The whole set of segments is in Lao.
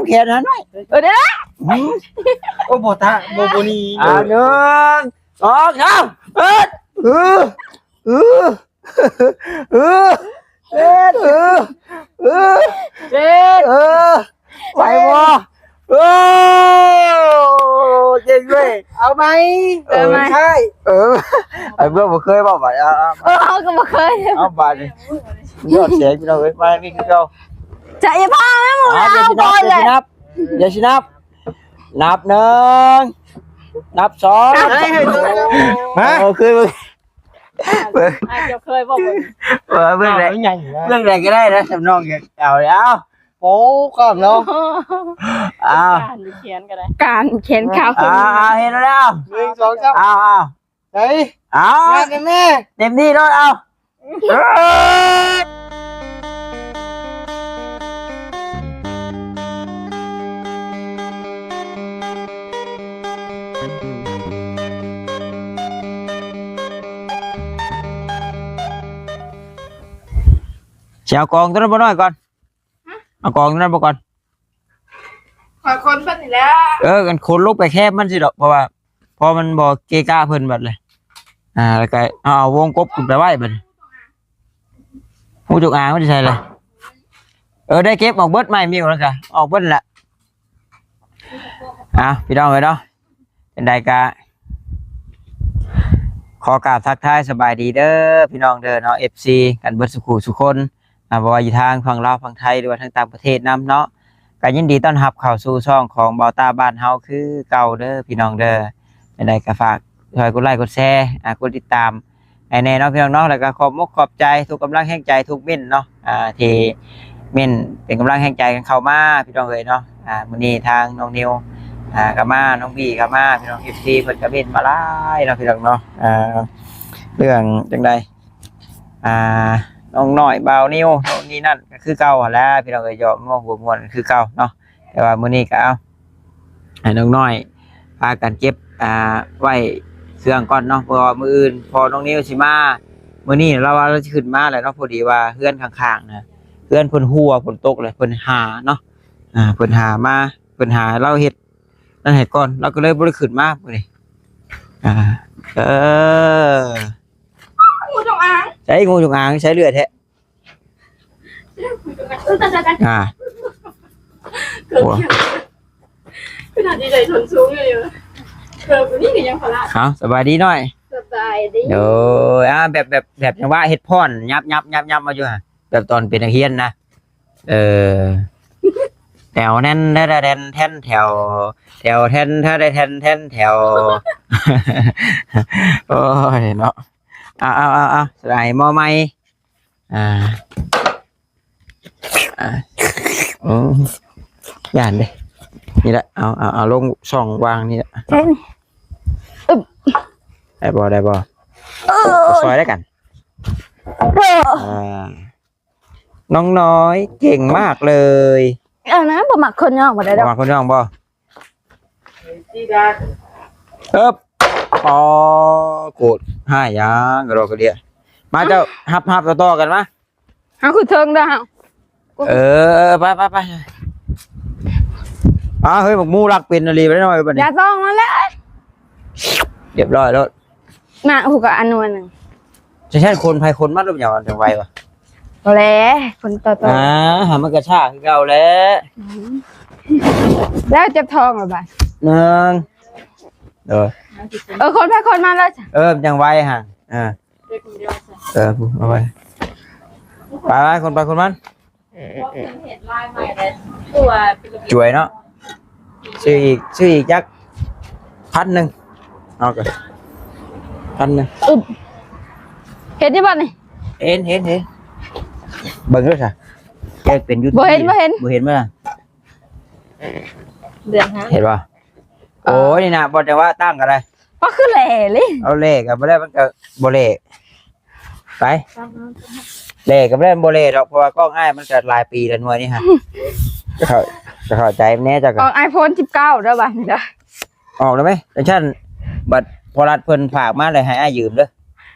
ແຂນຫັ້ນໄວ້ ເອີ ເດ້ ອືມ ໂອ້ ບໍ່ຕາ ບໍ່ ບໍ່ໜີ ອ່າ ເອີ ໜຶ່ງ ສອງ ສາມ ເອີ ເອີ ເອີ ເອີ ເອີ ເອີ ເອີ ເອີ ໄຫວບໍ່? ໂອ້ ເກັ່ງເວີຍ ເອົາໃໝ່ ເອີ ເອີ ໃຊ່ ເອີ ໄອ້ເບື້ອງບໍ່ເຄີຍເວົ້າບາດ ເອົາ ເອົາ ເອີ ເຮົາກໍບໍ່ເຄີຍ ເອົາບາດນີ້ ຍອດແສງ ພີ່ນ້ອງເອີຍ ມານີ້ຄືເກົ່າ ຈະຢ່າພາແມ່ໝູ່ ອ່າ ເອົາກ່ອນແຫຼະ ດຽວຊິນັບ ດຽວຊິນັບ ນັບໜຶ່ງ ນັບສອງ ເອີຍ ຮະ ເອີ ຄື ອ່າ ເຈົ້າເຄີຍບໍ່ເບິ່ງ ເອີ ເບິ່ງໄດ້ ເບິ່ງໄດ້ກໍໄດ້ນະ ສຳນອງຢາກເອົາເລີຍ ເອົາ ໂອ້ ກ້ອງເນາະ ເອົາ ການຂຽນກໍໄດ້ ການຂຽນຂ່າວ ອ່າ ເຫັນແລ້ວ ໜຶ່ງ ສອງ ສາມ ເອົາ ເອົາ ໃສ່ ເອົາ ງານແມ່ ເຕັມທີ່ໂລດ ເອົາ ຊິເອົາກອງຕົວນັ້ນບໍ່ນ້ອຍກ່ອນ ຮະ ເອົາກອງຕົວນັ້ນບໍ່ກ່ອນ ຂ້ອຍຄົນເພິ່ນນີ້ແຫຼະ ເອີ ກັນຄົນລົງໄປແຄມມັນຊິດອກ ເພາະວ່າ ເພາະມັນບໍ່ເກະກະເພິ່ນບັດເລີຍ ອ່າ ແລ້ວກໍເອົາ ເອົາວົງກົບຂຶ້ນໄປໄວ້ບັດນີ້ ງູຈົງອາງມັນຊິໃສ່ລະ ເອີ ໄດ້ເກັບອອກເບິດ ໄມ້ມີ້ວນັ້ນກະອອກເບິດລະ ອ່າ ພີ່ນ້ອງເອີຍເນາະ ຈັ່ງໃດກະຂໍກາບທັກທາຍສະບາຍດີເດີພີ່ນ້ອງເດີເນາະ ເອັຟຊີ ກັນເບິດສູ່ຄູ່ສູ່ຄົນ ອ່າ ບໍ່ວ່າຢູ່ທາງຝັ່ງລາວຝັ່ງໄທ ຫຼືວ່າທາງຕ່າງປະເທດນຳເນາະ ກໍຍິນດີຕ້ອນຮັບເຂົ້າສູ່ຊ່ອງຂອງເບົາຕ້າບ້ານເຮົາຄືເກົ່າເດີພີ່ນ້ອງເດີ ຈັ່ງໃດກໍຝາກຊ່ອຍກົດໄລກົດແຊ ອ່າ ກົດຕິດຕາມໃຫ້ແດ່ເນາະພີ່ນ້ອງເນາະ ແລ້ວກໍຂອບອົກຂອບໃຈທຸກກຳລັງແຮງໃຈ ທຸກເມັ້ນເນາະ ອ່າ ທີ່ເມັ້ນເປັນກຳລັງແຮງໃຈກັນເຂົ້າມາພີ່ນ້ອງເອີຍເນາະ ອ່າ ມື້ນີ້ທາງນ້ອງນິວ ອ່າ ກໍມາ ນ້ອງບີກໍມາ ພີ່ນ້ອງ ເອັຟຊີ ເພິ່ນກໍເມັ້ນມາຫຼາຍເນາະ ພີ່ນ້ອງເນາະ ອ່າ ເລື່ອງຈັ່ງໃດ ອ່າ ນ້ອງນ້ອຍ ບ່າວນິວ ໂນ່ນນີ້ນັ້ນ ກໍຄືເກົ່າຫັ້ນແຫຼະພີ່ນ້ອງເອີຍ ຢອກຫົວມ່ວນຄືເກົ່າເນາະ ແຕ່ວ່າມື້ນີ້ກໍເອົາ ໃຫ້ນ້ອງນ້ອຍພາກັນເກັບ ອ່າ ໄວ້ເຄື່ອງກ່ອນເນາະ ເພາະວ່າມື້ອື່ນພໍ່ນ້ອງນິວຊິມາ ມື້ນີ້ລາວວ່າລາວຊິຂຶ້ນມາແຫຼະເນາະ ພໍດີວ່າເຮືອນຂ້າງໆນະ ເຮືອນເພິ່ນຮົ່ວ ຝົນຕົກແລ້ວເພິ່ນຫາເນາະ ອ່າ ເພິ່ນຫາມາ ເພິ່ນຫາ ລາວເຮັດນັ້ນໃຫ້ກ່ອນ ລາວກໍເລີຍບໍ່ໄດ້ຂຶ້ນມາມື້ນີ້ ອ່າ ເອີ ງູຈົງອາງ ໃສງູຈົງອາງ ໃສເລືອດແທ້ ອ່າ ຄືໜ້າທີ່ໃຫຍ່ຊົນສູງຢູ່ ເກີບນີ້ກໍຍັງພະລະ ເອົ້າ ສະບາຍດີນ້ອຍ ສະບາຍດີ ໂດຍ ອ່າ ແບບ ແບບ ແບບຈັ່ງວ່າເຮັດພ້ອນ ຍັບໆໆໆ ມາຢູ່ຫັ້ນ ແບບຕອນເປັນນັກຮຽນນະ ເອີ ແຖວແທ່ນແທ່ນແທ່ນແທ່ນແຖວ ແຖວແທ່ນແທ່ນແທ່ນແທ່ນແຖວ ໂອ້ຍເນາະ ເອົາໆໆໆ ສະໄລມໍໃໝ່ ອ່າ ອ່າ ອືມ ຢ້ານເດ້ ນີ້ແຫຼະ ເອົາ ເອົາ ເອົາລົງຊ່ອງວ່າງນີ້ແຫຼະ ເອີ ໄດ້ບໍ່ ໄດ້ບໍ່ ເອີ ຊ່ອຍແລ້ວກັນ ເອີ ອ່າ ນ້ອງນ້ອຍເກັ່ງມາກເລີຍ ເອົານະ ບໍ່ມັກຄົນຍ່ອງບໍ່ໄດ້ດອກ ບໍ່ມັກຄົນຍ່ອງບໍ່ ເອີບ ອໍ ໂກດຮ້າຍຫຍັງກະດອກກະເດຍ ມາເຈົ້າ ຮັບ ຮັບຕໍ່ໆກັນມາ ເຮົາຂຶ້ນເທິງເດີເຮົາ ເອີ ໄປ ໄປ ໄປ ອ່າ ເຮີ້ຍ ບັກໝູລັກເປັນອີ່ຫຼີໄປໜ້ອຍບັດນີ້ ຢ່າສ່ອງມາແລ້ວ ຮຽບຮ້ອຍໂລດ ມາ ຜູ້ກໍອັນໜ່ວຍໜຶ່ງ ຈັ່ງຊັ້ນຄົນໃຜຄົນມັນລົບຫຍັງຈັ່ງໄວວະ ບໍ່ແລ ຄົນຕໍ່ໆ ອ່າ ຫາມັນກະຊ້າຄືເກົ່າແຫຼະ ອືມ ແລ້ວເຈັບທ້ອງລະບາດ ໜຶ່ງ ເອີ ເອີ ຄົນໃຜຄົນມັນເລີຍ ເອີ ມັນຈັ່ງໄວຫັ້ນ ອ່າ ເອີ ເອົາໄວ້ ໄປໆ ຄົນໄປຄົນມັນ ເອີ ເອີ ເອີ ຈວຍເນາະ ຊື້ອີກ ຊື້ອີກຈັກພັນໜຶ່ງ ເອົາກະພັນໜຶ່ງ ອຶບ ເຫັນຢູ່ບໍ່ນີ້ ເຫັນ ເຫັນ ເຫັນ ເບິ່ງດູຊະ ແກເປັນຢູ່ ບໍ່ເຫັນ ບໍ່ເຫັນ ບໍ່ເຫັນບໍ່ລະ ເດືອນຫາ ເຫັນບໍ່ ໂອ້ຍ ນີ້ນະ ບໍ່ໄດ້ວ່າຕັ້ງກໍໄດ້ ວ່າຄືແຫຼເລີຍ ເອົາແຫຼກໍບໍ່ໄດ້ ມັນກໍບໍ່ແຫຼ ໄປ ແຫຼກໍບໍ່ໄດ້ ມັນບໍ່ແຫຼດອກ ເພາະວ່າກ້ອງອ້າຍມັນກໍຫຼາຍປີແລ້ວ ໜ່ວຍນີ້ຮະ ເຂົ້າ ເຂົ້າໃຈແນ່ ເຈົ້າກໍກ້ອງໄອໂຟນສິບເກົ້າເດີ ບາດນີ້ເດີ ອອກແລ້ວແມ ຈັ່ງຊັ້ນ ບັດພໍ່ລັດເພິ່ນຝາກມາແລ້ວໃຫ້ອ້າຍຢືມເດີ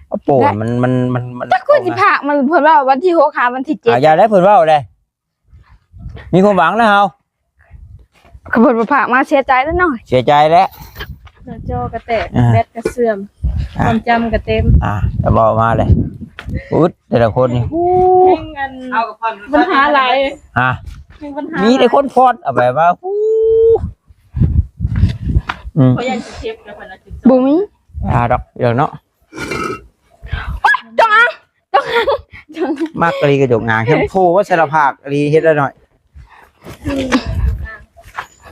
ໂອໂປ ມັນ ມັນ ມັນ ມັນ ຈັກເພິ່ນຊິຝາກ ມັນ ເພິ່ນວ່າວັນທີຫົກຫາວັນທີເຈັດ ອ່າ ຢ່າແລ້ວ ເພິ່ນເວົ້າແລ້ວ ມີຄວາມຫວັງແລ້ວເຮົາ ຄັນເພິ່ນບໍ່ພາກມາເສຍໃຈແລ້ວເນາະ ເສຍໃຈແລ້ວ ໜ້າຈໍກໍແຕກ ອ່າ ແບັດກໍເສື່ອມ ອ່າ ຄວາມຈຳກໍເຕັມ ອ່າ ແລ້ວເວົ້າມາເລີຍ ອຸດ ແຕ່ລະຄົນນີ້ ແຮງອັນ ເອົາກັບເພິ່ນ ບັນຫາຫຼາຍ ອ່າ ແຮງບັນຫາ ມີແຕ່ຄົນພອດເອົາໄປວ່າ ຮູ້ ອືມ ເຂົາຢ້ານຊິເຈັບແລ້ວເພິ່ນວ່າ ບໍ່ມີ ອ່າ ດອກ ດອກເນາະ ຈອງອາງ ຈອງອາງ ຈອງອາງ ມັກອີ່ຫຼີກະຈົງອາງ ແຄ່ໂພວ່າສາລະພາກອີ່ຫຼີ ເຮັດລະໜ້ອຍ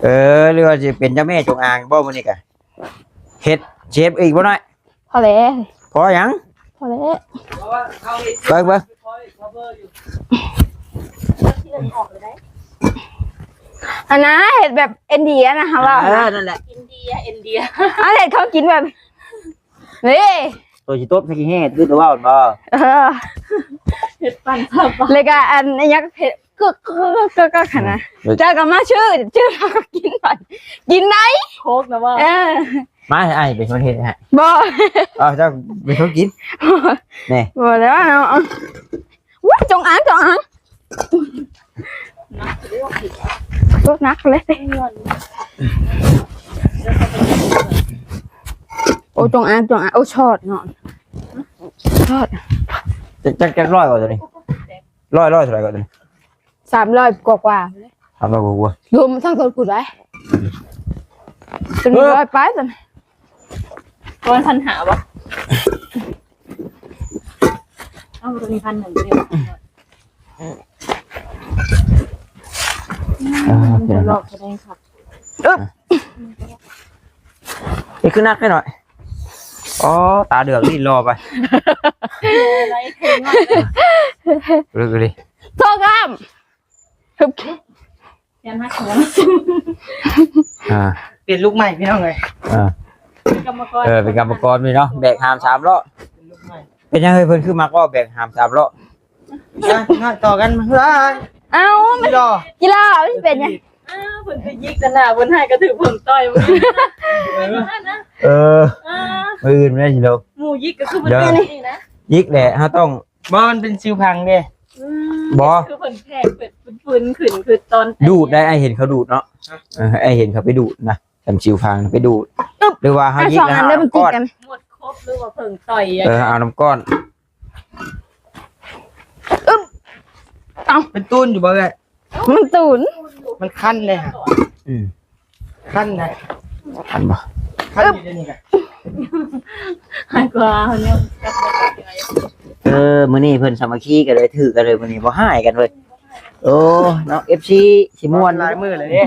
ເອີ ຫຼືວ່າຊິເປັນເຈົ້າແມ່ຈົງອາງບໍ່ມື້ນີ້ກະ ເຮັດ ເຮັດອີກບໍ່ໜ້ອຍ ພໍແລ້ວ ພໍຫຍັງ ພໍແລ້ວ ເບິ່ງ ເບິ່ງ ອັນນະ ເຮັດແບບອິນເດຍນະ ເຮົາເວົ້າ ເອີ ຫັ້ນນະ ນັ້ນແຫຼະ ອິນເດຍ ອິນເດຍ ເຮົາເຮັດຂອງກິນແບບ ເອີ ໂຕຊິຕົບໃສ່ຂີ້ແຮ່ ຄືຕົວເວົ້າຫັ້ນບໍ່ ເອີ ເຮັດປັ້ນຊາວບ້ານ ແລ້ວກະອັນ ອີ່ຫຍັງ ເຮັດ ກຶກໆໆໆຫັ້ນນະ ເຈົ້າກໍມາຊື້ ຊື້ເຮົາກໍກິນບັດ ກິນໄດ້ ໂຄກນະບໍ່ ເອີ ມາ ອ້າຍເປັນຄົນເຮັດໃຫ້ ບໍ່ ເອົາ ເຈົ້າເປັນຄົນກິນ ແນ່ ບໍ່ແລ້ວເນາະ ວ້າຍ ຈົງອາງ ຈົງອາງ ໂອ້ ໜັກເລີຍ ໂອ້ ຈົງອາງ ຈົງອາງ ໂອ້ ຊອດເນາະ ຊອດ ຈັກ ຈັກ ຈັກຮ້ອຍກວ່າໂຕນີ້ ຮ້ອຍ ຮ້ອຍເທົ່າໃດກວ່າໂຕນີ້ ສາມຮ້ອຍກວ່າ ສາມຮ້ອຍກວ່າ ລວມທັງຕົວກູໄດ້ ເປັນຮ້ອຍປາຍໂຕນີ້ ປະມານພັນຫ້າບໍ່ ເອົາໂຕນີ້ພັນໜຶ່ງເດ້ ອ່າ ໂອເຄ ລອກສະແດງຄັກ ອຶບ ນີ້ຄືໜັກໄປໜ້ອຍ ອໍ ຕາເດືອກນີ້ລໍໄປ ເລິກເລີຍ ໂທກຳ ຮຶບ ຢ້ານຫັກຫົວ ອ່າ ປ່ຽນລຸກໃໝ່ພີ່ນ້ອງເອີຍ ອ່າ ເປັນກຳມະກອນ ເອີ ເປັນກຳມະກອນນີ້ເນາະ ແບກຫາມສາມລໍ້ ເປັນຫຍັງເອີຍ ເພິ່ນຄືມັກເວົ້າແບກຫາມສາມລໍ້ ອ່ະ ນ້ອຍຕໍ່ກັນ ເຮີ້ຍ ເອົ້າ ມັນກິໂລ ກິໂລ ມັນເປັນຫຍັງ ອ້າວ ເພິ່ນໄປຢິກກັນນະ ເພິ່ນໃຫ້ກະຖືກເພິ່ນຕ່ອຍ ເອີ ເອີ ອ່າ ມື້ອື່ນແມ່ນຊິລົງ ໝູ່ຢິກກໍຄືເພິ່ນ ເດີ ນີ້ນະ ຢິກແຫຼະ ເຮົາຕ້ອງ ບໍ່ ມັນເປັນຊິວພັງເດ້ ອືມ ບໍ່ ຄືເພິ່ນແພກເພິ່ນຟືນຂຶ້ນ ຄືຕອນ ດູດໄດ້ ອ້າຍເຫັນເຂົາດູດເນາະ ເອີ ອ້າຍເຫັນເຂົາໄປດູດນະ ຈຳຊິວພັງໄປດູດ ອຶບ ຫຼືວ່າເຮົາຍິກ ອ່ະ ແລ້ວເຮົາເອົານ້ຳກ້ອນ ໝົດຄົບ ຫຼືວ່າເພິ່ນຕ່ອຍ ເອີ ເອົານ້ຳກ້ອນ ອຶບ ເອົ້າ ເປັນຕູນຢູ່ບໍ່ເອື້ອຍ? ມັນຕູນ ມັນຄັນເດ້ ອືມ ຄັນນະ ຄັນບໍ່? ຄັນຢູ່ເດນີ້ກະ ໃຫ້ກວ່າເຮົາຍັງ ເອີ ມື້ນີ້ເພິ່ນສາມັກຄີກັນເລີຍ ຖືກັນເລີຍ ມື້ນີ້ບໍ່ຮ້າຍກັນເວີຍ ໂອ້ ເນາະ ເອັຟຊີ ຊິມ່ວນ ຫຼາຍມື້ແລ້ວເດ້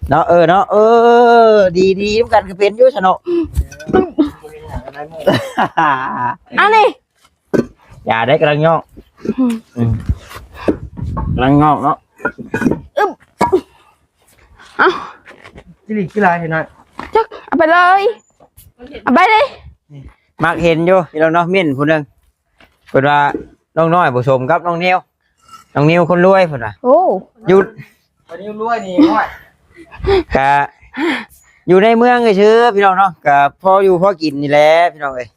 ເນາະ ເອີ ເນາະ ເອີ ດີໆ ນຳກັນກໍເປັນຢູ່ຊະເນາະ ເອີ ບໍ່ເປັນຫຍັງ ຫຼາຍມື້ ອັນນີ້ ຢ່າໄດ້ ກຳລັງຍອກ ອືມ ອືມ ກຳລັງຍອກເນາະ ອຶບ ເອົ້າ ຂີ້ຫຼີກຂີ້ລາຍເຫັນໜ້ອຍ ຈັກ ເອົາໄປເລີຍ ເອົາໄປເລີຍ ມັກເຫັນຢູ່ພີ່ນ້ອງເນາະ ເມັ້ນຜູ້ໜຶ່ງ ເພິ່ນວ່ານ້ອງນ້ອຍບໍ່ສົມກັບນ້ອງນິວ ນ້ອງນິວຄົນລວຍເພິ່ນວ່າ ໂອ້ ຢູ່ ນ້ອງນິວລວຍນີ້ ໂອ້ຍ ກະຢູ່ໃນເມືອງຊື່ໆ ພີ່ນ້ອງເນາະ ກະພໍຢູ່ພໍກິນນີ້ແຫຼະ ພີ່ນ້ອງເອີຍ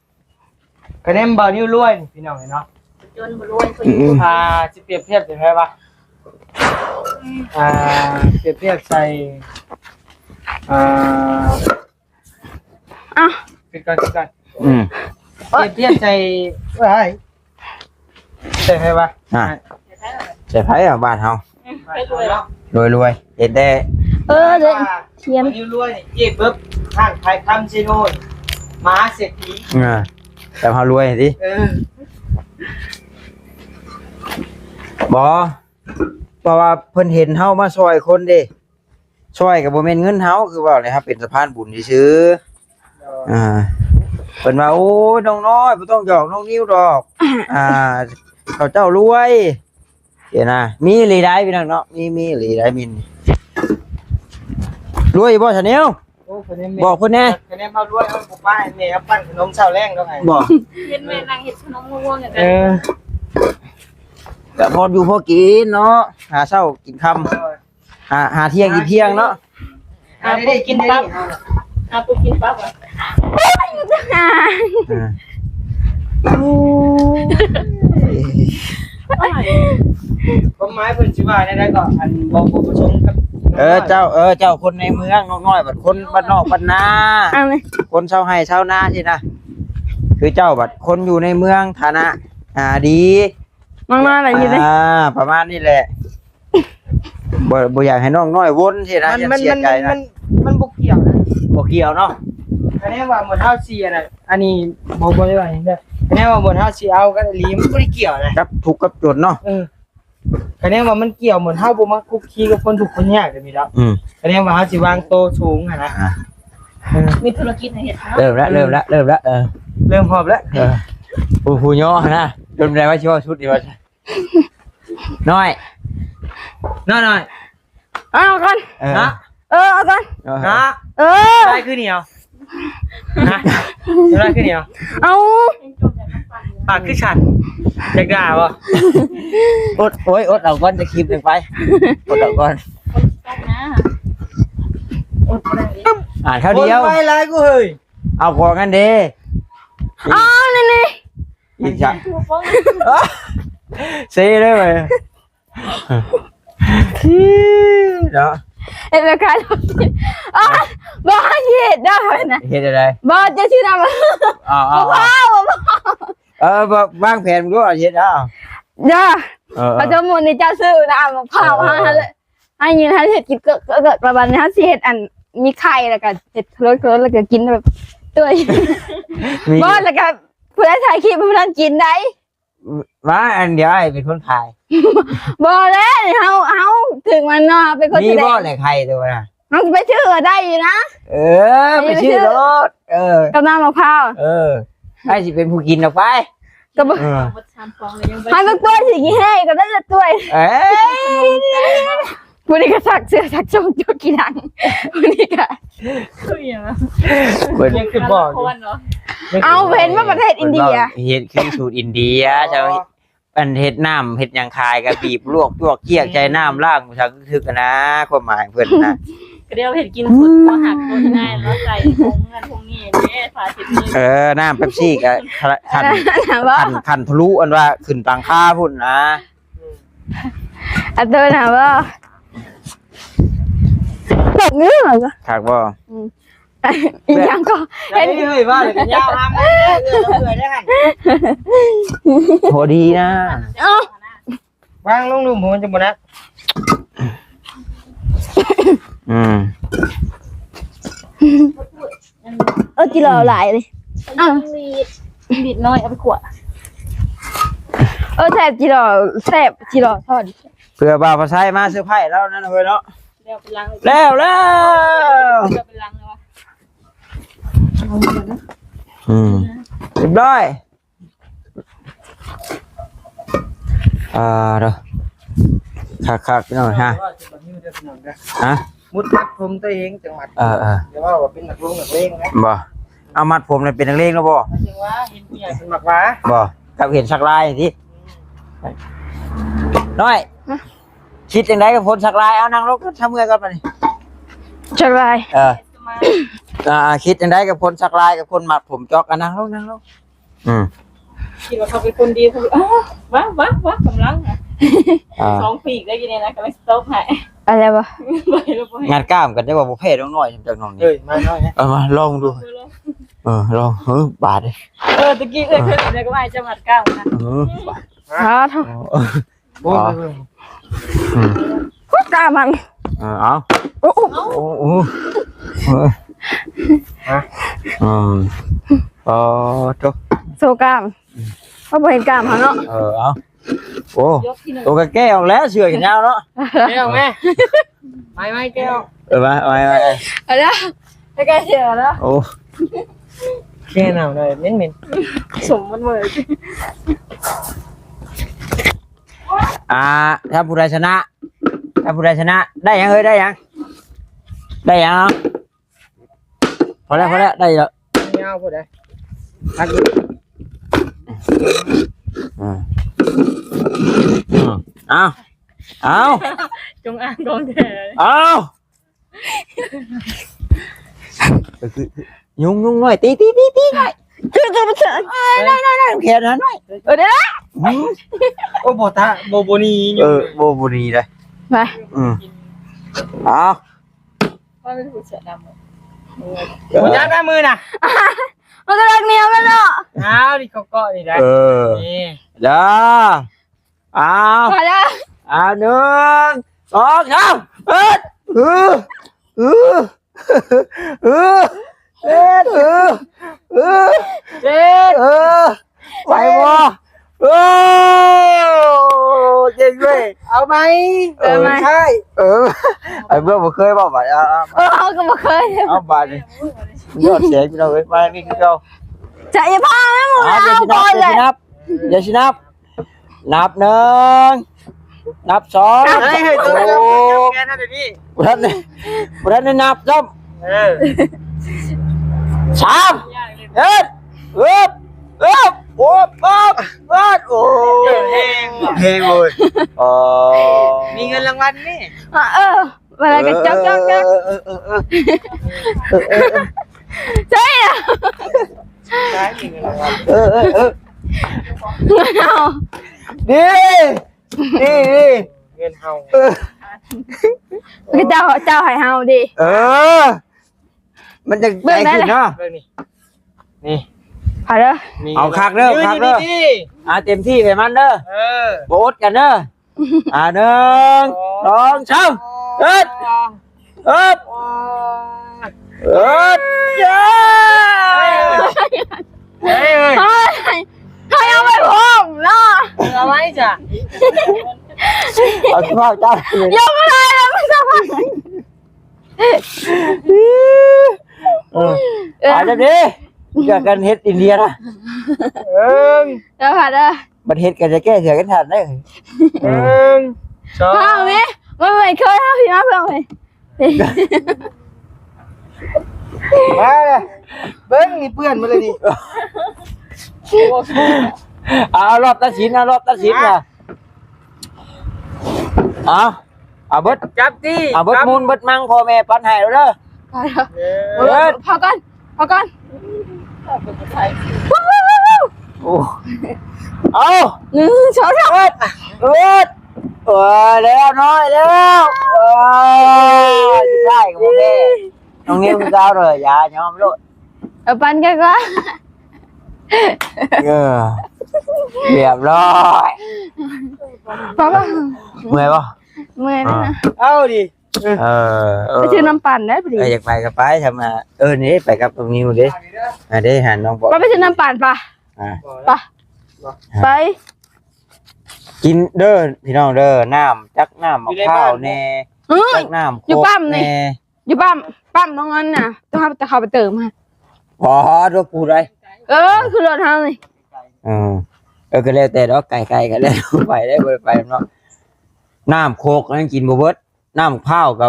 ຄະແນນບ່າວນິວລວຍນີ້ ພີ່ນ້ອງເອີຍເນາະ ຈົນບໍ່ລວຍ ອືມ ຖ້າຊິປຽບທຽບໃສ່ໃຜວະ ອ່າ ປຽບທຽບໃສ່ ອ່າ ອ່ະ ຄິດກ່ອນ ຄິດກ່ອນ ອືມ ປຽບທຽບໃສ່ ເອີຍ ໃສ່ໃຜວະ ອ່າ ໃສ່ໃຜ ອ່າ ບ້ານເຮົາ ອືມ ລວຍໆ ເຫັນແຕ່ ເອີ ເດີ ທຽນ ລວຍໆ ນີ້ ເອເບິບ ຮ້ານຂາຍຄຳເຊໂນ ມະຫາເສດຖີ ອ່າ ແຕ່ເຮົາລວຍຕິ ເອີ ບໍ່ ເພາະວ່າເພິ່ນເຫັນເຮົາມາຊ່ອຍຄົນເດ້ ຊ່ອຍກໍບໍ່ແມ່ນເງິນເຮົາ ຄືເວົ້າແຫຼະ ເຮົາເປັນສະພານບຸນຊື່ໆ ອ່າ ເພິ່ນວ່າ ໂອ້ຍ ນ້ອງນ້ອຍ ບໍ່ຕ້ອງຫຍອກນ້ອງນິວດອກ ອ່າ ເຂົາເຈົ້າລວຍ ຊີ້ນະ ມີອີ່ຫຼີໄດ໋ ພີ່ນ້ອງເນາະ ມີ ມີອີ່ຫຼີໄດ໋ ມີ ລວຍຢູ່ບໍ່ຊາແນວ? ໂອ້ ຄະແນນແມ່ ບອກເພິ່ນແດ່ ຄະແນນເຮົາລວຍ ເຮົາບໍ່ໄປໃຫ້ແມ່ເຮົາປັ້ນຂະໜົມເຊົ້າແລງດອກ ບໍ່ ເຫັນແມ່ນັ່ງເຮັດຂະໜົມມ່ວງໆ ເອີ ກະພໍຢູ່ພໍກິນເນາະ ຫາເຊົ້າກິນຄ່ຳ ໂດຍ ຫາ ຫາທ່ຽງກິນທ່ຽງເນາະ ຫາຜູ້ກິນປັບ ຫາຜູ້ກິນປັບ ອ່ະ ໂອ້ຍ ຄວາມໝາຍເພິ່ນຊິວ່າແນວໃດກໍ ອັນ ບໍ່ ບໍ່ປະສົງກັບ ເອີ ເຈົ້າ ເອີ ເຈົ້າຄົນໃນເມືອງ ນ້ອງນ້ອຍບັດຄົນບ້ານນອກບ້ານນາ ເອົາແມ່ ຄົນຊາວໄຮ່ຊາວນາຊີ້ນະ ຄືເຈົ້າບັດຄົນຢູ່ໃນເມືອງ ຖານະ ອ່າ ດີ ນ້ອງນ້ອຍລະຢູ່ເດ້ ອ່າ ປະມານນີ້ແຫຼະ ບໍ່ ບໍ່ຢາກໃຫ້ນ້ອງນ້ອຍວົນຊີ້ນະ ມັນ ມັນ ເສຍໃຈນະ ມັນ ມັນບໍ່ກ່ຽວນະ ບໍ່ກ່ຽວເນາະ ຄະແນນວ່າໝົດເຮົາຊິ ອັນນັ້ນ ອັນນີ້ບໍ່ ບໍ່ໄດ້ວ່າຫຍັງເດີ ຄະແນນວ່າໝົດເຮົາຊິເອົາກັນອີ່ຫຼີ ມັນບໍ່ໄດ້ກ່ຽວນະ ກັບທຸກກັບຈົນເນາະ ເອີ ຄະແນນວ່າມັນກ່ຽວ ໝົດເຮົາບໍ່ມາຄຸກຄີກັບຄົນທຸກຄົນຍາກແບບນີ້ດອກ ອືມ ຄະແນນວ່າເຮົາຊິວາງໂຕສູງຫັ້ນນະ ອ່າ ເອີ ມີທຸລະກິດໃຫ້ເຮັດເນາະ ເລີ່ມລະ ເລີ່ມລະ ເລີ່ມລະ ເອີ ເລີ່ມຮອບລະ ເອີ ຜູ້ ຜູ້ຍໍຫັ້ນນະ ຈົນໄດ້ວ່າຊິເວົ້າຊຸດນີ້ວ່າ ນ້ອຍ ນ້ອຍ ນ້ອຍ ເອົາກ່ອນ ເອີ ນະ ເອີ ເອົາກ່ອນ ເອີ ນະ ເອີ ລາຍຄືໜຽວ ນະ ລາຍຄືໜຽວ ເອົາ ປາກຄືສັ່ນ ຢາກດ່າບໍ່ ອົດ ໂອ້ຍ ອົດເອົາກ່ອນ ຈະຄລິບໜຶ່ງໄປ ອົດເອົາກ່ອນ ອ່ານເທົ່າດຽວ ຄົນໄວຫຼາຍກູເຮີ້ຍ ເອົາຂອງກັນເດ້ ເອົານີ້ ອີກຊະ ເຊເລີຍ ເນາະ ເຮັດແບບຄ້າຍ ໂອ້ຍ ບໍ່ໃຫ້ເຮັດເດີນະ ເຮັດຈັ່ງໃດ ບໍ່ ຈະຊື້ນ້ຳ ເອົາ ເອົາ ບໍ່ພໍ ບໍ່ພໍ ເອີ ວາງແຜນເບິ່ງດູ ເອົາເຮັດເອົາ ເດີ ເອີ ເອົາ ສົມມຸດນີ້ເຈົ້າຊື້ນ້ຳມະພ້າວ ເອີ ໃຫ້ ໃຫ້ຍິນ ໃຫ້ເຮັດກິນ ເກີກ ເກີກ ແລ້ວບັດນີ້ເຮົາຊິເຮັດອັນ ມີໄຂ່ ແລ້ວກະເຮັດໂຄລນ ໂຄລນ ແລ້ວກະກິນແບບ ໂອ້ຍ ມີ ບໍ່ ແລ້ວກະຜູ້ໃດຖ່າຍຄລິບຜູ້ນັ້ນກິນໄດ ວ່າອັນດຽວອ້າຍເປັນຄົນຂາຍ ບໍ່ແລ້ວ ເຮົາ ເຮົາເຖິງວັນເນາະ ເຮົາເປັນຄົນ ມີ ສະແດງ ບໍ່ແຫຼະໄຂ່ໂຕນະ ເຮົາຊິໄປຊື້ກໍໄດ້ຢູ່ນະ ເອີ ໄປຊື້ໂລດ ເອີ ກັບນ້ຳມະພ້າວ ເອີ ອ້າຍຊິເປັນຜູ້ກິນດອກໄປ ກໍບໍ່ ເອີ ໃຫ້ບັກຕົວຊິກິນແຮງກໍໄດ້ລະຕົວ ເອີຍ ຜູ້ນີ້ກໍຊັກເສື້ອຊັກໂຈງ ໂຈກຂີ້ດັງ ຜູ້ນີ້ກໍ ຄືຫຍັງ ເພິ່ນ ຍັງຄືບອກຢູ່ ເອົາ ເຫັນວ່າປະເທດອິນເດຍ ເຮັດຄືສູດອິນເດຍ ອໍ ເຈົ້າ ອັນເຮັດນ້ຳເຮັດຫຍັງຂາຍກໍບີບລວກຈວກຈຽກໃສ່ນ້ຳລ້າງສັກທຶກນະ ຄວາມໝາຍເພິ່ນນະ ກໍດຽວເຮັດກິນສູດຄົວຫັກໂຕນາຍເນາະ ໃສ່ຜົງນັ້ນຜົງນີ້ເດ້ ພາເຮັດເລີຍ ເອີ ນ້ຳເປັບຊີກໍ ຄັນ ຄັນ ຄັນທະລຸ ອັນວ່າຂຶ້ນຫຼັງຄາພຸ້ນນະ ອັນໂຕນະບໍ່ ຄັກຢູ່ ຄັກບໍ່ ອືມ ອີຫຍັງກໍ ເຫັນ ເຮີ້ຍ ວ່າແລ້ວກໍຍາວຫາມາເອື້ອຍໆໄດ້ຫັ້ນ ພໍດີນະ ເອົ້າ ວາງລົງດູ ມັນຈະບໍ່ໜັກ ອືມ ເອີ ຈີຫຼໍ່ຫຼາຍເລີຍ ເອົ້າ ມີດ ມີດນ້ອຍເອົາໄປຂວດ ເອີ ແຊບ ຈີຫຼໍ່ ແຊບ ຈີຫຼໍ່ທອດ ເພື່ອບ່າວພາໄຊມາເຊີໄພລາວນັ້ນເຮີ້ຍເນາະ ແລ້ວເປັນລັງ ແລ້ວ ແລ້ວ ແລ້ວເປັນລັງແລ້ວ ອືມ ຮຽບຮ້ອຍ ອ່າ ເດີ ຄັກໆ ພີ່ນ້ອງ ຮະ ຮະ ມຸດຕັດຜົມຕົວເອງຈັ່ງມັດ ເອີໆ ຢ່າເວົ້າວ່າເປັນນັກລົງນັກເລງນະ ບໍ່ ເອົາມັດຜົມແລ້ວເປັນນັກເລງແລ້ວບໍ່ ຈັ່ງວ່າເຫັນເມຍເພິ່ນມັກວ່າ ບໍ່ ກັບເຫັນສັກລາຍຕິ ນ້ອຍ ຮະ ຄິດຈັ່ງໃດກັບຄົນສັກລາຍ ເອົານັ່ງລົງ ຊະເມື່ອຍກ່ອນບາດນີ້ ສັກລາຍ ເອີ ອ່າ ຄິດຈັ່ງໃດກັບຄົນສັກລາຍ ກັບຄົນມັດຜົມຈອກ ອ່ະ ນັ່ງລົງ ນັ່ງລົງ ອືມ ຄິດວ່າເຂົາເປັນຄົນດີ ເຂົາ ອ້າວ ວາ ວາ ວາ ກຳລັງ ອ່າ ສອງປີກໄດ້ຢູ່ນີ້ນະ ກຳລັງສະຕັອບໃຫ້ ອະໄລວະ ໄປແລ້ວບໍ່ໃຫ້ ງັດກ້າມກັນ ຈັກວ່າບໍ່ແພ້ນ້ອງນ້ອຍ ຈັກນ້ອງນີ້ ເອີຍ ມານ້ອຍ ເອີ ມາລອງດູ ເອີ ລອງ ເອີ ລອງ ເອີ ບາດເດ້ ເອີ ຕະກີ້ເອື້ອຍເຄີຍເຫັນແລ້ວກໍວ່າຈະມັດກ້າມນະ ເອີ ບາດ ສາທຸ ໂອ້ ໂອ້ຍ ອືມ ໂອ້ຍ ກ້າມັນ ເອີ ເອົາ ໂອ້ ໂອ້ ໂອ້ ເອີ ຮະ ອືມ ອໍ ໂທ້ ໂຊກ້າມ ເຮົາບໍ່ເຫັນກ້າມເຮົາເນາະ ເອີ ເອົາ ໂອ້ ໂຕກໍແກ້ອອກແລ້ວ ເສື້ອແຂນຍາວເນາະ ແກ້ອອກແມ່ ໄມ້ ໄມ້ແກ້ອອກ ເອີ ມາ ໄມ້ ໄມ້ ເອົາເດີ ໃກ້ໆ ເສື້ອເດີ ໂອ້ ແກ້ໜາວໜ້ອຍ ເໝັນໆ ສົມມັນເມີຍ ອ່າ ຖ້າຜູ້ໃດຊະນະ ຖ້າຜູ້ໃດຊະນະ ໄດ້ຫຍັງເອີຍ ໄດ້ຫຍັງ ໄດ້ຫຍັງ ພໍແລ້ວ ພໍແລ້ວ ໄດ້ແລ້ວ ຍາວພຸ້ນເດ້ ອັນນີ້ ອືມ ອືມ ເອົາ ເອົາ ຈົງອາງຂອງແທ້ ເອົາ ຍຸງ ຍຸງນ້ອຍ ຕີ ຕີ ຕີ ຕີໜ້ອຍ ຄື ຄື ຄື ນ້ອຍ ນ້ອຍ ນ້ອຍ ແຂນນ້ອຍ ເອີ ໄດ້ລະ ອືມ ໂອ້ ບໍ່ຕາ ບໍ່ ບໍ່ໜີ ເອີ ບໍ່ ບໍ່ໜີເດ້ ໄປ ອືມ ເອົາ ວ່າເປັນຜູ້ເສື້ອດຳ ເອີ ບໍ່ຈັບນະມືນະ ມັນກະດັກໜຽວແລ້ວເນາະ ເອົາ ນີ້ເກາະໆ ນີ້ໄດ໋ ເອີ ນີ້ ເດີ ເອົາ ເອົາ ໜຶ່ງ ສອງ ສາມ ເອີ ເອີ ເອີ ເອີ ເອີ ເອີ ເອີ ເອີ ໄຫວບໍ່? ໂອ້ ເກັ່ງເວີຍ ເອົາໃໝ່ ເອີ ເອີ ໃຊ່ ເອີ ໄອ້ເບື້ອງບໍ່ເຄີຍເວົ້າບາດ ເອົາ ເອົາ ເອີ ເຮົາກໍບໍ່ເຄີຍ ເອົາບາດນີ້ ຍອດແສງພີ່ນ້ອງເອີຍ ມານີ້ຄືເກົ່າ ຈະຢ່າພານະໝູ່ ອ່າ ເອົາກ່ອນເລີຍ ດຽວຊິນັບ ດຽວຊິນັບ ນັບໜຶ່ງ ນັບສອງ ເຮີ້ຍ ເຮີ້ຍ ໂອ້ ບໍ່ທັນໄດ້ ບໍ່ທັນໄດ້ນັບຊ້ຳ ເອີ ສາມ ເຮັດ ເອີບ ເອີບ ໂອ້ ປາບ ປາດ ໂອ້ ເກັ່ງ ເກັ່ງເວີຍ ອໍ ມີເງິນລາງວັນນີ້ ເອີ ເອີ ເວລາກໍຈອກໆໆ ເອີ ເອີ ເອີ ເອີ ໃຊ່ ເອີ ເອີ ເອີ ເງິນເຮົາ ດີ ດີ ດີ ເງິນເຮົາ ເອີ ເຈົ້າ ເຈົ້າໃຫ້ເຮົາເດ້ ເອີ ມັນຈັ່ງໃຈຂຶ້ນເນາະ ເບິ່ງນີ້ ນີ້ ເອົາເດີ ເອົາຄັກເດີ ເອົາຄັກເດີ ນີ້ ອ່າ ເຕັມທີ່ໃຫ້ມັນເດີ ເອີ ບໍ່ອົດກັນເດີ ອ່າ ໜຶ່ງ ສອງ ສາມ ເຮັດ ເຮັດ ເຮັດ ເອີ ເຮີ້ຍ ເຮີ້ຍ ເຮົາ ເຮົາຍັງບໍ່ພ້ອມເນາະ ເອົາໄວ້ຈ້ະ ເອົາສະພາບເຈົ້າ ຍັງບໍ່ໄດ້ແລ້ວ ມັນສະພາບ ເອີ ເອີ ເອົາຈັ່ງນີ້ ຢາກກັນເຮັດອິນເດຍນະ ເອີ ເດີ ເດີ ບັດເຮັດກໍຈະແກ້ເສືອກັນທັນເດີ ໜຶ່ງ ສອງ ເອົາແມ ມັນບໍ່ເຄີຍເຮົາພີ່ນ້ອງເພິ່ນເລີຍ ມາເດີ ເບິ່ງນີ້ເປື້ອນໝົດເລີຍນີ້ ເອົາ ເອົາລອບຕັດສິນ ເອົາລອບຕັດສິນ ມາ ເອົາ ເອົາເບິດ ຈັບຕິ ເອົາເບິດມູນເບິດມັງ ພໍ່ແມ່ປັນໃຫ້ແລ້ວເດີ ເອີ ເອົາກ່ອນ ເອົາກ່ອນ ໂອ້ ເອົາ ໜຶ່ງ ສອງ ສາມ ເອີດ ເອີດ ເອີ ແລ້ວນ້ອຍແລ້ວ ເອີ ສຸດທ້າຍກໍບໍ່ແພ້ ນ້ອງນິວຄືເກົ່າເດີ ຢ່າຍອມໂລດ ເອົາປັນກັນກ່ອນ ເອີ ຮຽບຮ້ອຍ ເມື່ອຍບໍ່? ເມື່ອຍແລ້ວນະ ເອົາດິ ເອີ ເອີ ໄປຊື້ນ້ຳປັ່ນໄດ້ພໍດີ ເອີ ຢາກໄປກໍໄປ ທຳມາ ເອີ ນີ້ໄປກັບນ້ອງນິວເດ້ ອ່າ ເດ້ ຫານ້ອງປອ ໄປ ໄປຊື້ນ້ຳປັ່ນປະ ອ່າ ປະ ອ່າ ໄປ ກິນເດີພີ່ນ້ອງເດີ ນ້ຳ ຈັກນ້ຳໝາກພ້າວແດ່ ຈັກນ້ຳໂຄກແດ່ ຢູ່ປ້ຳນີ້ ຢູ່ປ້ຳ ປ້ຳນ້ອງເງິນນະ ຕ້ອງເອົາແຕ່ເຂົ້າໄປເຕີມຫັ້ນ ອໍ ລົດປູໃດ ເອີ ຄືລົດເຮົານີ້ ເອີ ເອີ ກໍແລ້ວແຕ່ດອກ ໄກໆ ກໍແລ້ວ ໄປໄດ້ບໍ່ໄດ້ໄປເນາະ ນ້ຳໂຄກຍັງກິນບໍ່ເບິດ ນ້ຳພ້າວກໍ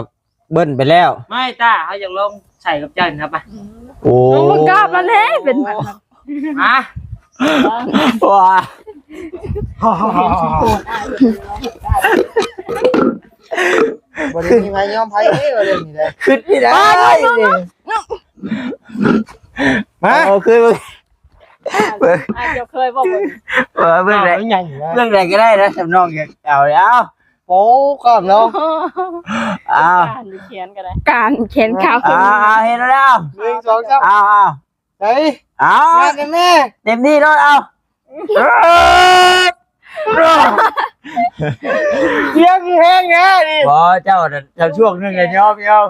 ເບິ້ນໄປແລ້ວ ໄມ່ຕາ ເຮົາຢາກລອງໃສ່ກັບເຈົ້ານະປະ ໂອ້ ມັນກາບແລ້ວແດ່ ເປັນຫວັດ ຮະ ວ້າ ບໍ່ໄດ້ມີໃຜຍອມໃຜເດ້ວ່າເລື່ອງນີ້ເດ້ ຄິດບໍ່ໄດ້ ມາ ເອົາຄືນ ເບິ່ງ ອາດຈະເຄີຍບໍ່ເບິ່ງ ເອີ ເບິ່ງໄດ້ ເບິ່ງໄດ້ກໍໄດ້ນະ ສຳນອງຢາກເອົາເອົາ ໂອ້ ກອບເນາະ ເອົາ ການຂຽນກໍໄດ້ ການຂຽນຂ່າວ ເອົາ ເຮັດແລ້ວ ໜຶ່ງ ສອງ ສາມ ເອົາ ເອົາ ໄປ ເອົາ ມາກັນແມ່ ເຕັມທີ່ໂລດ ເອົາ ສຽງແຮງແທ້ນີ້ ບໍ່ ເຈົ້ານະ ເຈົ້າຊ່ວງໜຶ່ງກໍຍອມ ຍອມ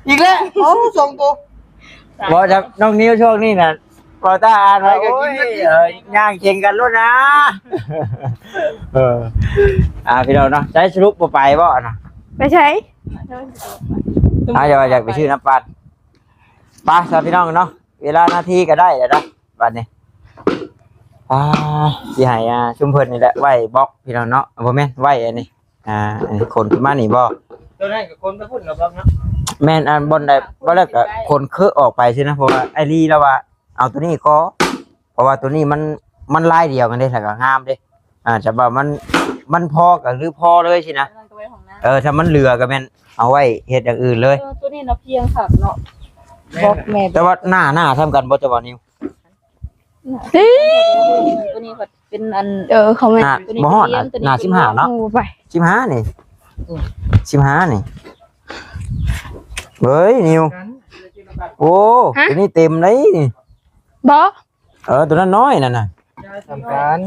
ອີກແລ້ວ ເອົາ ສອງໂຕ ບໍ່ ນ້ອງນິວຊ່ວງນີ້ນະ ບໍ່ຕາອ່ານວ່າ ໂອ້ຍ ຍ່າງເຄັ່ງກັນໂລດນະ ເອີ ອ່າ ພີ່ນ້ອງເນາະ ໃສສະຫຼຸບບໍ່ໄປບໍ່ນະ ໄປໃສ ອ່າ ຢາກວ່າຢາກໄປຊື້ນ້ຳປັ່ນ ໄປຊະພີ່ນ້ອງເນາະ ເວລານາທີກໍໄດ້ແລ້ວນະ ບັດນີ້ ອ່າ ຊິໃຫ້ ອ່າ ຊຸມເພິ່ນນີ້ແຫຼະ ໄວ້ບລັອກພີ່ນ້ອງເນາະ ບໍ່ແມ່ນ ໄວ້ອັນນີ້ ອ່າ ອັນນີ້ຂົນຂຶ້ນມານີ້ບໍ່ ຕົວນັ້ນກໍຂົນໄປພຸ້ນແລ້ວບລັອກເນາະ ແມ່ນ ອັນບ່ອນໃດ ບໍ່ແລ້ວກໍຂົນເຄີອອກໄປຊີ້ນະ ເພາະວ່າອ້າຍລີລາວວ່າເອົາຕົວນີ້ກໍ ເພາະວ່າຕົວນີ້ມັນ ມັນລາຍດຽວກັນເດ້ ແລ້ວກໍງາມເດ້ ອ່າ ຈະວ່າມັນ ມັນພໍກໍຄືພໍເລີຍຊີ້ນະ ເອີ ຖ້າມັນເຫຼືອກໍແມ່ນເອົາໄວ້ເຮັດຢ່າງອື່ນເລີຍ ເອີ ຕົວນີ້ນະພຽງຄັກເນາະ ບລັອກແມ່ນ ແຕ່ວ່າໜ້າ ໜ້າສ່ຳກັນບໍ່ ແຕ່ວ່ານີ້ ນີ້ ຕົວນີ້ເປັນອັນ ເອີ ຂອງແມ່ ໜ້າ ບໍ່ຮອດ ໜ້າສິບຫ້າເນາະ ໂອ້ ໄປ ສິບຫ້ານີ້ ສິບຫ້ານີ້ ເຮີ້ຍ ນິວ ໂອ້ ຮະ? ຕົວນີ້ເຕັມເດ້ນີ້ ບໍ່ ເອີ ຕົວນັ້ນນ້ອຍນັ້ນນະ ສຳຄັນ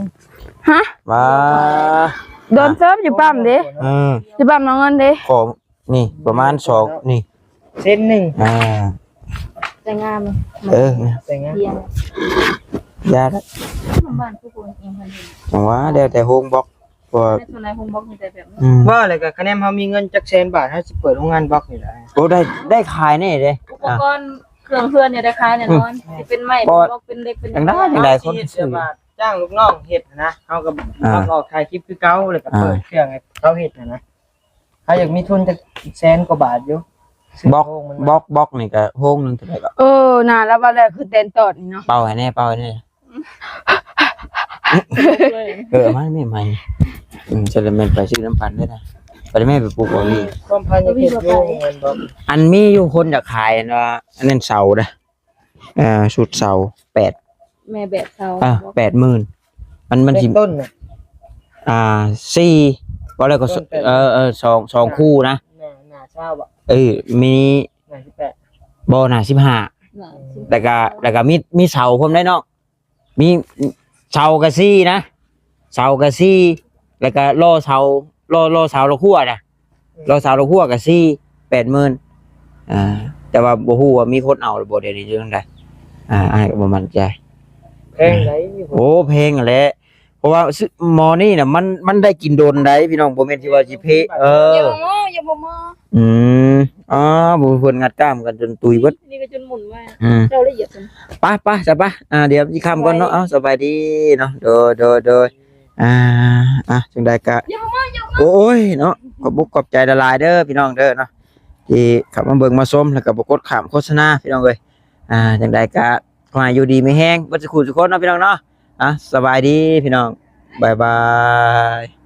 ຮະ? ວ່າ ໂດນເຕີບຢູ່ປ້ຳເດ້ ເອີ ຢູ່ປ້ຳນ້ອງເງິນເດ້ ຂໍ ນີ້ປະມານສອງນີ້ ເຊັນໜຶ່ງ ອ່າ ແຕ່ງາມ ເອີ ແຕ່ງາມ ຢ່າ ບ້ານຄືຄົນເອງເພິ່ນ ຈັ່ງວ່າແລ້ວແຕ່ໂຮງບລັອກ ເພາະວ່າ ແມ່ນສ່ວນຫຼາຍໂຮງບລັອກມີແຕ່ແບບນີ້ ອືມ ວ່າແລ້ວກໍຄະແນນເຮົາມີເງິນຈັກແສນບາດ ເຮົາຊິເປີດໂຮງງານບລັອກນີ້ແຫຼະ ໂອ້ ໄດ້ ໄດ້ຂາຍແນ່ເດ້ ອຸປະກອນເຄື່ອງເຮືອນນີ້ໄດ້ຂາຍແນ່ນອນ ອືມ ຊິເປັນໄມ້ເປັນບລັອກເປັນເຫຼັກເປັນ ຈັ່ງໃດຈັ່ງໃດຄົນຊື້ ຈ້າງລູກນ້ອງເຮັດຫັ້ນນະ ເຮົາກໍ ອ່າ ຮັບອອກຖ່າຍຄລິບຄືເກົ່າ ແລ້ວກໍ ອ່າ ເປີດເຄື່ອງໃຫ້ເຂົາເຮັດຫັ້ນນະ ເຮົາຢາກມີທຶນຈັກແສນກວ່າບາດຢູ່ ຊື້ ບລັອກ ໂຮງມັນ ບລັອກ ບລັອກນີ້ກໍໂຮງໜຶ່ງເທົ່າໃດກໍ ເອີ ນາ ລະວ່າແລ້ວຄືແຕນຕອດນີ້ເນາະ ເປົ່າໃຫ້ແນ່ ເປົ່າໃຫ້ແນ່ ເອີ ເອົາມາໃໝ່ໆ ອືມ ຈະໄດ້ແມ່ນໄປຊື້ນຳກັນເດີນະ ໄປແມ່ໄປປູກເອົານີ້ ຄວາມພັນຍັງເຮັດຢູ່ແມ່ນບໍ່ ອັນມີຢູ່ຄົນຢາກຂາຍ ອັນວ່າ ອັນນັ້ນເສົາເດ້ ເອີ ຊຸດເສົາແປດ ແມ່ແບກເສົາ ອ່າ ແປດໝື່ນ ມັນ ມັນຊິ ເປັນຕົ້ນນະ ອ່າ ສີ່ ບໍ່ແລ້ວກໍ ຕົ້ນແປດ ເອີ ເອີ ສອງ ສອງຄູ່ນະ ໜ້າ ໜ້າຊາວບໍ່ ເອີ ມີ ໜ້າສິບແປດ ບໍ່ ໜ້າສິບຫ້າ ໜ້າສິບຫ້າ ແລ້ວກໍ ແລ້ວກໍມີ ມີເສົາພ້ອມໄດ໋ເນາະ ມີເສົາກະສີ່ນະ ເສົາກະສີ່ ແລ້ວກະລໍ້ເສົາ ລໍ້ ລໍ້ເສົາລະຂົວນະ ອືມ ລໍ້ເສົາລະຂົວກະສີ່ ແປດໝື່ນ ອ່າ ແຕ່ວ່າບໍ່ຮູ້ວ່າມີຄົນເອົາຫຼືບໍ່ ດຽວນີ້ຢູ່ທາງໃດ ອ່າ ອ້າຍກໍບໍ່ໝັ້ນໃຈ ແພງໃດ໋ ໂອ້ ແພງຫັ້ນແຫຼະ ເພາະວ່າ ໝໍນີ້ນະ ມັນ ມັນໄດ້ກິນດົນໃດ໋ພີ່ນ້ອງ ບໍ່ແມ່ນຊິວ່າຊິເພ ເອີ ຢ່າບໍ່ໝໍ ຢ່າບໍ່ໝໍ ອືມ ອໍ ເພິ່ນງັດກ້າມກັນຈົນຕຸຍເບິດ ນີ້ກໍຈົນໝຸນມາ ອືມ ເຈົ້າລະອຽດ ໄປ ໄປ ຊະ ໄປ ອ່າ ດຽວຊິຄ່ຳກ່ອນເນາະ ເອົາ ສະບາຍດີເນາະ ໂດຍ ໂດຍ ໂດຍ ອ່າ ອ່ະ ຈັ່ງໃດກະ ໂອ້ຍ ເນາະ ຂອບອົກຂອບໃຈຫຼາຍໆເດີພີ່ນ້ອງເດີເນາະ ທີ່ເຂົ້າມາເບິ່ງມາຊົມ ແລ້ວກໍບໍ່ກົດຂ້າມໂຄສະນາພີ່ນ້ອງເອີຍ ອ່າ ຈັ່ງໃດກະ ຂໍໃຫ້ຢູ່ດີມີແຮງເບິດສູ່ຜູ້ສູ່ຄົນເນາະ ພີ່ນ້ອງເນາະ ອ່ະ ສະບາຍດີພີ່ນ້ອງ ບາຍບາຍ.